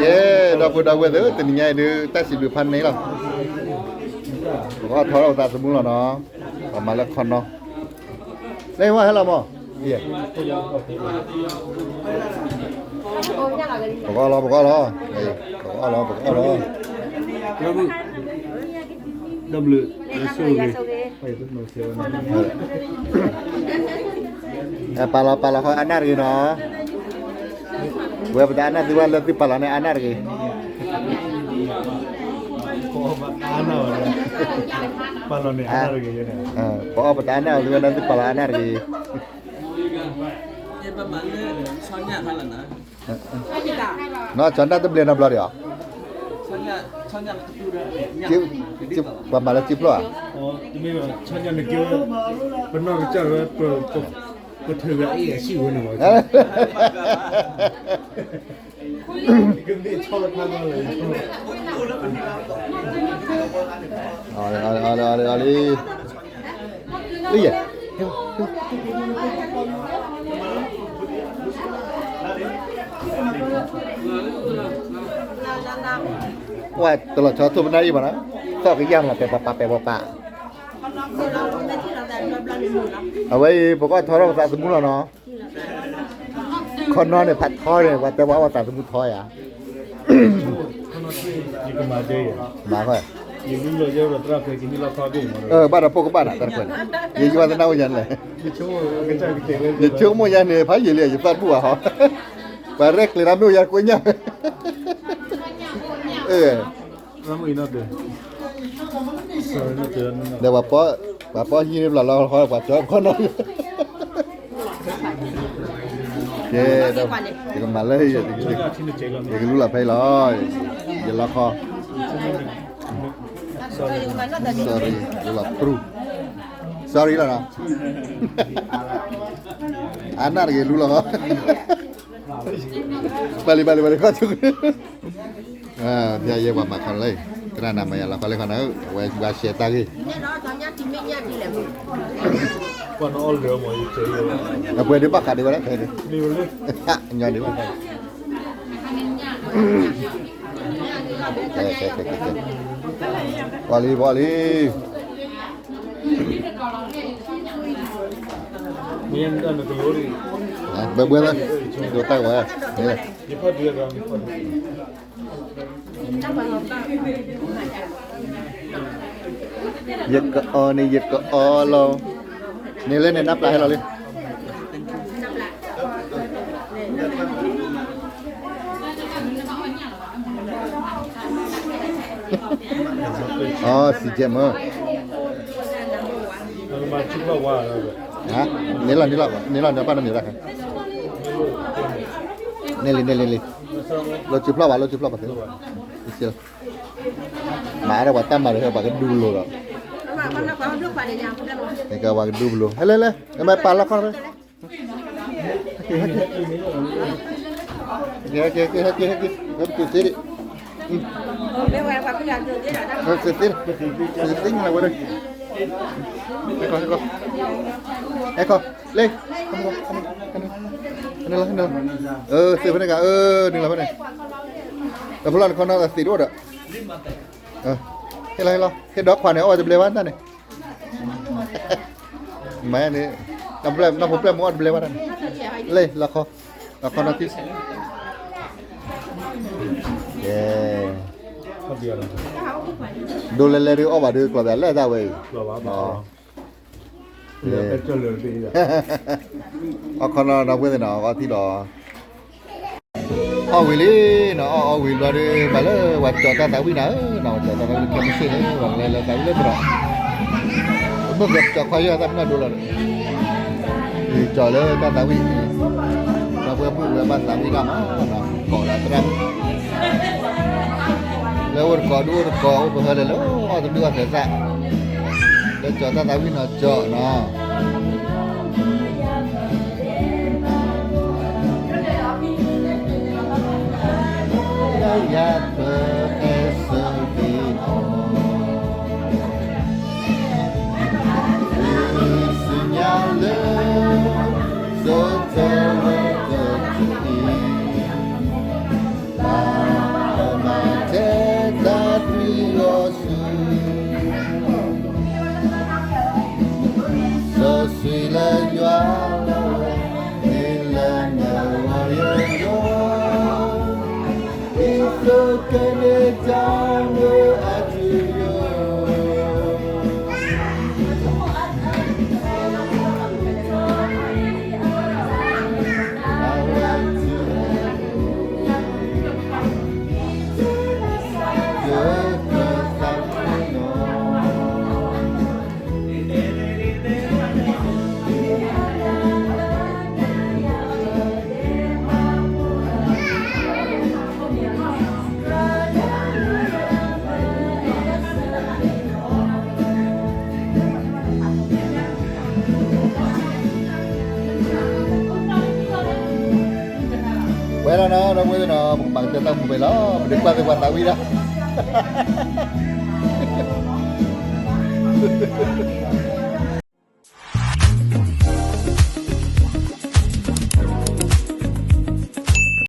ကဲ, ဒီပုၢ်ဒီဝဲၢ်သ့ၣ်ဧၢ, တနံၤညါအံၤဒုး တၢ်စံးဘျုးဖးန့ၣ်လီၤ. ပကအိၣ်ထီၣ်ပသးသမူလီၤနီၤ. ပမၤလၢခီနီၤ. လၢဝဲဟဲလီၤမး, ပကအီၣ်လီၤ ပကအီၣ်လီၤ, ပကအီၣ်လီၤ ပကအီၣ်လီၤ. ပၢ်လီၤပၢ်လီၤဃီအနၢ်တဂ့ၤနီၤ. ဝဲပတအနၢ်သုဝဲလၢသုပာ်လီၤန့ၣ်အနၢ်တဂ့ၤ. ပအီၣ်ပတအနၢ်အီၤသုဝဲလၢသုပာ်လီၤအနၢ်တဂ့ၤ. နီၢ် ကၠီနၢ်တဘျဲၣ်နီတဘျီဒံးဧါ. ပှၤမၤလၢစုဖျိၣ်ဧါ. ပနီၢ်ကစၢ်ဝဲ ပထုးဝဲအ့ၣ်အဆံၣ်ဝဲန့ၣ်မး. အီၤလံ အီၤလံ အီၤလံ အီၤလံ. ဝဲတလီၤဆီထိၣ်ပနၢ်အံၤဘၣ်နီၤ, သီၣ်ကယၢ်မးပဲပပာ်ပဲပပာ်. အဝဲအံၤ ပကအီၣ်ထီထီၣ်ပသးသမူလီၤနီၤ. ခီနီန့ၣ် ဖးထီန့ၣ် ပှၤတဲပှၤအီၣ်သးသမူထီယၤ. မၤဃီ, ဘၣ်ဒီးပိၢ်ကဘၣ်နၤတၢ်တခွဲးန့ၣ်, ယယဘၣ်သနာ်အိၣ်ယၤန့ၣ်လဲၣ်. ယဆိကမိၣ်ယၤန့ၣ် ဖးယံာ်လံ ယသးဘူၣ်ဘၣ်ဟီ, ပှၤရဲၣ်ကျဲၤတၢ်မ့ၢ်အိၣ်ယၤတကွဲညါ. ဒီးပှၤပီၢ်ဟံးန့ၢ်ဘျီလီၤဃီ ပှၤကၠီခီနီၤ. ကဲ, ယကမၤလၢ ယကလူလီၤဖဲအံၤလီၤ, ယလီၤဃီ. Sorry, လူလီၤပြူ, sorry လီၤနီၤ. အနၢ်တဂ့ၤလူလီၤဃီ. ပၢ်လံ ပၢ်လံ ပၢ်လံ ခီၣ်ဆူၣ်, ဖဲယဲပှၤမၤခီလၢ, သရၣ်နၤမၤယၤလီၤခီလၢခီနၤ, အဝဲဘၣ်ရှဲတၢ်ဂ့ၢ်, အပှဲၤဒ်ဘၣ်ဃးဒံးဝဲဒၣ်ဖဲဒၣ်, ညီဒံးဘၣ်, ပှၤလံ ပှၤလံ. ဘဲဘှဲလၢ, ဒိးတၢ်ဝဲ, န့ၣ်လၢ, ယကအီၣ်န့ၣ် ယကအီၣ်လီၤ, န့ၣ်လၢန့ၣ်နၢ်ပျၢ်ဟဲလီၤလံ. အီ စံးကဲမၢ, န့ၣ်လီၤ န့ၣ်လီၤ န့ၣ်လီၤ န့ၣ်လီၤ န့ၣ်လီၤ န့ၣ်လီၤ န့ၣ်လီၤ လီၤစုဖျီၣ်ဘၣ် လီၤစုဖျီၣ်ဘၣ်သ့, မၤဒီးပှၤတၢ်မၤဒီး ပှၤကဒူလိာ်ဒီး, ပှၤကဒူလိာ်, ဟဲလၢလၢ, မ့ၢ်ပာ်လီၤခီလီၤ, ဟဲက့ၤ ဟဲက့ၤ ဟဲက့ၤ ဟဲက့ၤ ဟဲက့ၤ ဟဲက့ၤ ဟဲက့ၤ ဟဲက့ၤ ဟဲက့ၤ ဟဲက့ၤ ဟဲက့ၤ ဟဲက့ၤ ဟဲက့ၤ ဟဲက့ၤ လ့, သုးဖဲန့ၣ်က အၢ နုာ်လီၤဖဲန့ၣ်, တဖျီၣ်န့ၣ်ခီနီသံးတအိၣ်ဒီး, ဟ့ၣ်လီၤ ဟ့ၣ်လီၤ ဟ့ၣ်ဒီးခွါန့ၣ် အီၣ်ဝဲတဘျဲဘၣ်တၢ်န့ၣ်, မၤန့ၣ်, နီၢ်ဖိပျဲၢ်မ့ၢ်အီၣ်တဘျဲဘၣ်တၢ်န့ၣ်, လ့ လီၤခီ, လီၤခီနီၢ်ထံၣ် ဒိးလဲၤလဲၤဒုးအီၣ်ဘၣ်ဒုးကျီၢ်ပျၢ်လဲၣ်တၢ်ဝဲအံၤ, အီၣ်ခီနီၢ်ဒီပုၢ်ဝဲၢ်သ့ၣ်နီၤ အီထံဒီး, အီၣ်ဝံၤလံနီၤ, အီၣ်အီဝံၤဘျီဒီး ဘၣ်လၢပှၤကၠီၤတၢ်သးဝံၣ်နၤဧၢနီၤ, ပှၤကၠီၤတၢ်သးဝံၣ်လၢခဲမုၢ်ဆ့ၣ်န့ၣ် ပှၤကလဲၤလဲၤသးဝံၣ်လၢသရိာ်, မုၢ်ကၠီၤခွါယွၤသးပ့ၤနီၣ်ဒိလီၤ, ကၠီၤလၢတၢ်သးဝံၣ်, ဒီပုၢ်ဝဲၢ်မုၣ်ဝဲဘၣ်သးဝံၣ်တၢ်မး, ကိးဒီးသရၣ်မုၣ် လၢအိၣ်တကိးဒုအိၣ်တကိး အိၣ်ပဟၢလၢလၢအီၣ်တဒုအီၣ်သဲးသၣ်, လၢကၠီၤတၢ်သးဝံၣ်နီၤကၠီၤနီၤ. ဝဲသ့ၣ်နီၤ ပကမၤကတၢၢ်တၢ်မူဝဲလီၤ, ပဒုးကွၢ်သ့ၣ်ပှၤသးဝံၣ်ဒီး